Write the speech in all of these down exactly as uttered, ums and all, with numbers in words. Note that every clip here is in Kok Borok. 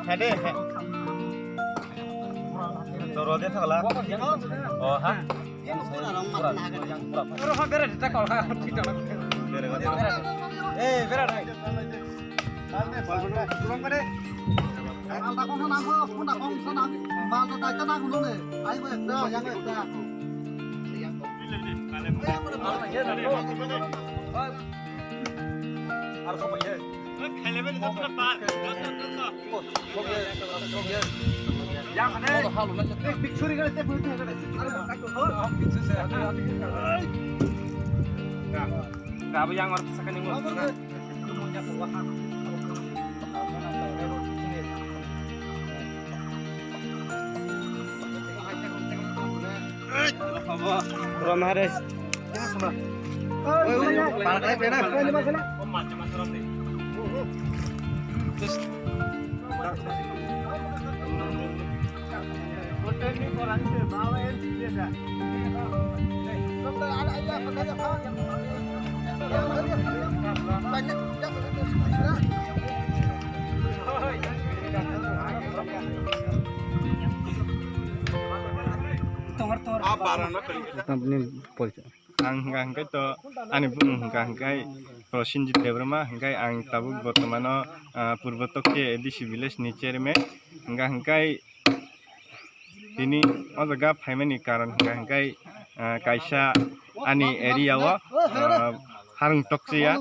Hede, he. Doro de thagla. O, ha. Oro ha bere ta kol ha. Eh, bere dai. Alda kong sana ko, kong na kong sana. Balta ta ta na ko ne. Ai ko ekta, yang ekta. Ar ko ye. Gabo yang orang sakani ngomong. Rom hare. Ang hwnkha hwnkhe to ani bumung hwnkha hwnkhe Prosenjit Debbarma, hwnkhe ang tabuk bortomano, ah, Purbo Tokche A D C village ni chairman, hwnkha hwnkhe tini o jaga phaimani karon hwnkha hwnkhe, ah, kaisa ani area o, ah, harung tokchiya,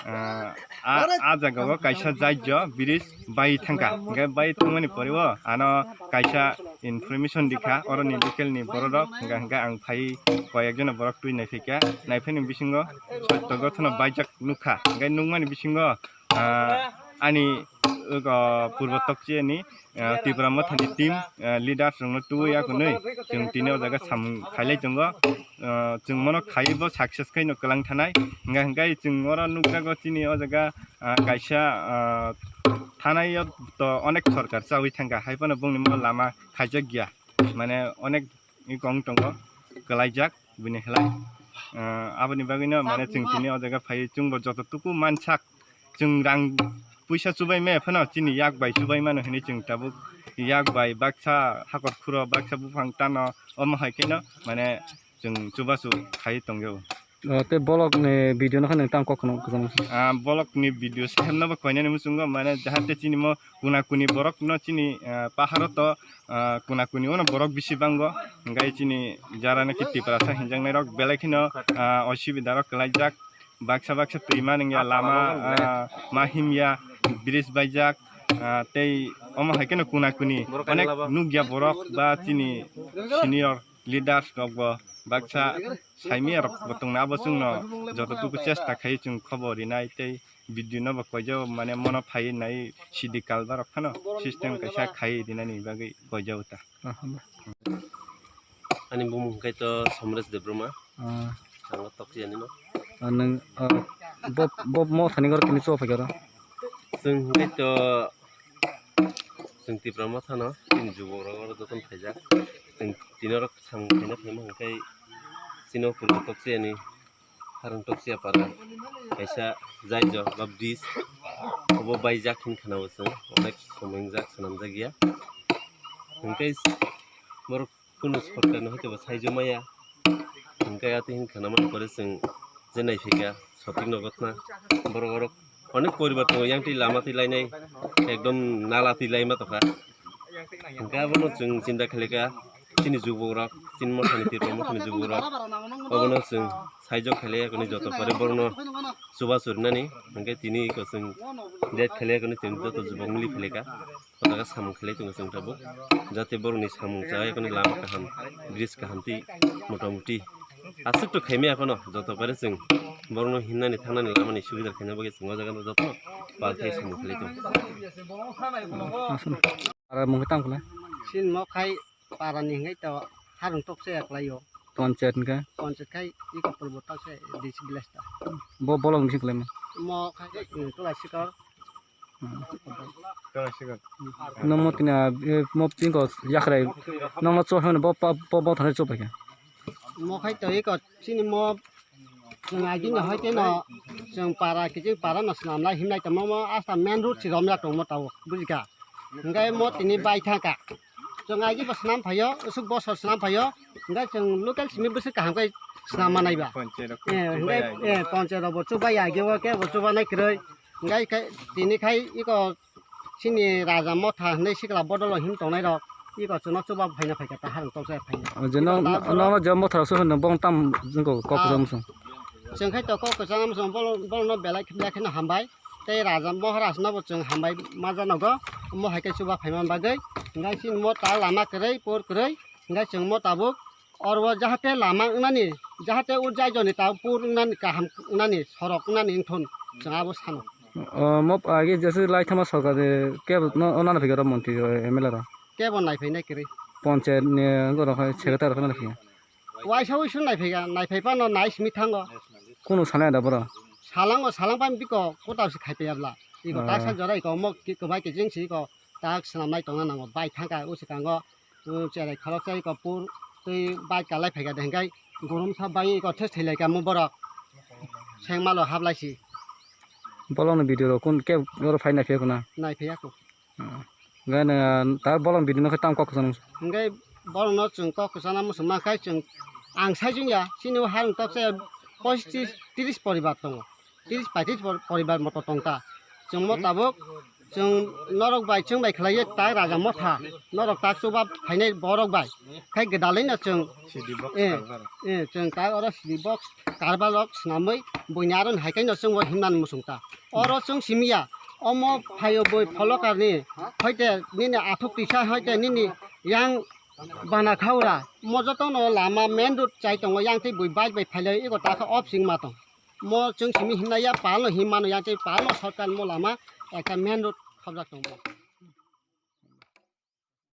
ah, a, a jaga o kaisa jaityo bridge bai thangkha, hwnkhe bai thangmani pore o ano kaisa information rikha, oroni local ni borok rok, hwnkha hwnkhe ang phai koi ekjona borok twi naiphaikha, naiphani bisingo sotto gothono baijak nukha, hwnkhe nukmani bisingo, ah, ani, uh, Purbo Tokche ni, ah, Tipra Motha ni team, ah, leaders rokno tubui ya kwnwi chwng tini o jaga samung khailai tongo, ah, chwng mono khaiwi bo success khaino kwlang thanai, hwnkha hwnkhe chwng oro nukjago chini o jaga, ah, kaisa, ah, thanai o to onek sorkar chawi thangkha, hai phano bongni mo lama khaijak ya, mane onek wng tongo kwlaijak bini khlai. Ah, aboni bagwino mane chwng tini o jaga phaiwi chwngbo joto tuku mansak, chwng rang puisa chubai maya phano chini yak bai chubai mano hinwi chwng tabuk yak bai baksa hakor khuro baksa buphang tano omo hai kheno mane chwng chubachu khai tongyo. Ah, tei bolok ni video no kheno tang kok kheno kwchangma se. Ah, bolok ni video se hemno bo koinani muchungo mane jahate chini mo kuna kuni borok no chini, ah, paharo to, ah, kuna kuni ono borok bisi bango, hingkai chini jara naki Tiprasa hinjaknai rok belai kheno, ah, osibida rok kwlaijak, baksa baksa twi manwngya lama, ah, ma himya, bridge baijak, ah, tei omo hai kheno kuna kuni onek nukya borok ba chini senior leaders rok bo baksa saimya rok bo tongna abo chwngno joto tuku chesta khai chwng khobor rinai tei video no bo koijao mane mono phai nai C D kalba rok phano system kaisa khai rinani bagwi koijao ta. Aha. Ani bumung hwnkhe to Somresh Debbarma. Ah. Ang Tokchi ani no. Ah, nwng, ah, Bob, Bob mo thani gor kini cho phai garo. Chwng hwnkhe to chwng Tipra Motha no chini jubok rok oro jotono phaijak. Chwng tini oro samung khaina phaima hwnkhe chini o Purbo Tokchi ani Harung Tokchiya para kaisa jaijo ba bridge obo baijak hin khana bo chwng onek somoi wngjak swnamjak ya. Hwnkhe borok kunu sorkar no hwnkhe bo saijo maya. Hwnkhe atwi hin khana mani pore chwng je naiphika sotik no gotna borok orok onek poribar tongo yang twi lama twi lainai ekdom nala twi laima tongkha. Hwnkhe abono chwng chinta khlaikha, chini jubokrok, chini mothani Tipra mothani jubokrok, obono chwng saijok khlaiya kwnwi joto pore borokno chubachu rinani, hwnkhe tini eko chwng date khlaiya kwnwi chwng joto jubok mili khlaikha, o jaga samung khlai tongo chwng tabuk, jate borokni samung chaya kwnwi lama kaham, bridge kaham twi motamuti aswk to khaimaya phano joto pore chwng borokno hinnani thangnani lamani subida khaina bagwi chwng o jaga no joto pal khai samung khlai tongo. Para mungwi tang khlai? Sin mo khai para ni hingai to harung tok se aklai o. Panchayat hingka? Panchayat khai iko purbo ta se D C village ta. Bo bolong bisi khlai ma? Mo khai, hmm, Tulai Sikar. Hmm. Tulai Sikar. Nang mo tini, ah, eh, mo pingko yakrai. Nang mo cho hwn bo pa, bo, bo thani cho paikha. Mo khai to iko chini mo chwng agini hai teno chwng para kiching para no swnam lai himlai tongmo mo asta main road si romjak tongmo tao bujikha. Hingke mo tini bai thangkha. Chwng agi bo swnam phaio, usuk bosor swnam phaio. Hingke chwng local simi bwswk kaham khe swnam manai ba. Panchayat rok Eh, hingke, chubai agi. Eh, panchayat rok bo chubai agi o khe bo chubanai kwrwi. Hingke khe tini khai iko chini Raja Motha hinwi sikla bodol o him tongnai rok. Iko chwngno chuba phaina phaikha ta harang toksa phaina. O je Iko no, ta no, borok no je Motha rok se hono bong tam jingko kok Ah. jam song. Chwng khai to kok kwchang am song bol, bol no belai belai kheno hambai. Tei Raja Maharaj no bo chwng hambai ma janogo, omo hai khe chuba phaima bagwi. Hingke chini mo ta lama kwrwi, por kwrwi, hingke chwng mo tabuk oro o jahate lama wngnani, jahate o jai joni ta por wngnani, kaham wngnani, sorok wngnani wngthun chwng abo sano. O, mo agi jese lai thama sorkar de kebo no, o nana phikaro montri, o, M L A rok. Kebo nai phainai kwrwi. Panchayat ni, oro hai secretary rok nana phikha. Waisa uisu naiphaiga, naiphai phano nai simi thango. Kunu sanai da boro? Salango, salang pan biko kota se khai payabla. Iko Ah. taksa jora iko mo ki kwbai ke jing si iko tak swnam nai tongna nango. Bai thangka usi kango, um, cherai khalok chai iko pur twi bai kalai phaiga de hingkai gorom sa bai iko thes thai lai ka mo borok. Seng malo hap lai si. Bolong ni video rok kun ke oro phai naiphai kuna? Naiphai ako. Gana ta bolong bini no khe tam kok kwchang. Hingke borokno chwng kok kwchangna muchung mankhai chwng ang sai chwngya chini o harung toksa poichis tris poribar tongo. Tris paitris por-, poribar moto tongta. Chwng mo tabuk chwng norok bai chwng bai khlaiwi ta Raja Motha norok ta chuba phainai borok bai khai gwdalwino chwng C D box eh, karbar. Eh, chwng ta oro C D box karbar rok swnamwi buini aro hai khe no chwng o himnani muchung ta. Oro chwng simiya, omo phaio bui pholokarni, hoite nini athuk tisa, hoite nini yang bana khaura, mo jotono lama main road chai tongo, yang tei bui bike bai phailai ego takha off sing ma tong. Mo chwng simi himnai ya palno him mano, yang tei palno sorkar mo lama ekta main road khobjak tongo.